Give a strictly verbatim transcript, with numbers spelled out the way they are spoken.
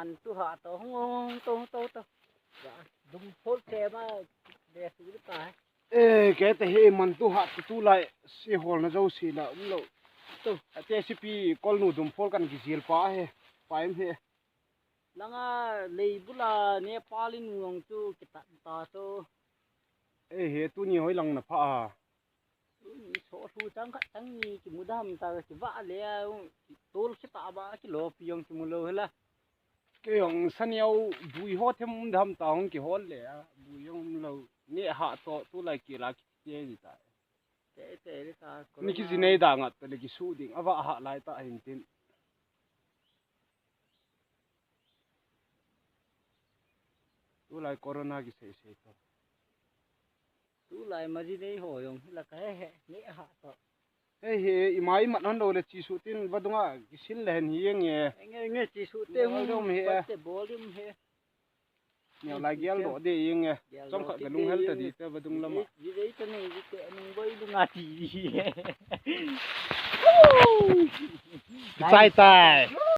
An tu ha to hung hung to to to. Dum phol te ma de su ta. Eh, kei te hi man tu ha tu tu lai si hol na jo si la um lo. Tu. Ate sipi kol nu dum phol kan ki zil pa he. Pa em he. Langa lei bula Nepal in nuang tu kita ta to. Eh, he tu ni hoi lang na pha a. Tuni so thu chang khat chang ni ki mudam ta ki va le a, tol ki ta ba ki lo pi yong ki mu lo hela. Ke yong saniau bui ho them um dam ta hong ki hol le a, bui yong um lo. Ne ha to tu lai ki la ki te ni ta. Te te le ta. Ni ki jinei da ngat ta le ki su ding a va ha lai ta hin tin. Tu lai corona ki sei sei to. Tu lai ma ji nei ho yong la ka he he ne ha to. He he, i mai mat han lo le chi su tin va dunga ki sin le hen hi yeng e. Nge nge chi su te Nge hung dom he. Te bol dim he. Neo lai gial do de yeng e. Gial Chom do khat ki ka lung te hel ta yeng di e. Te va dung lama. Ji dei ta nei ji te nung boi dunga ti. Chai tai.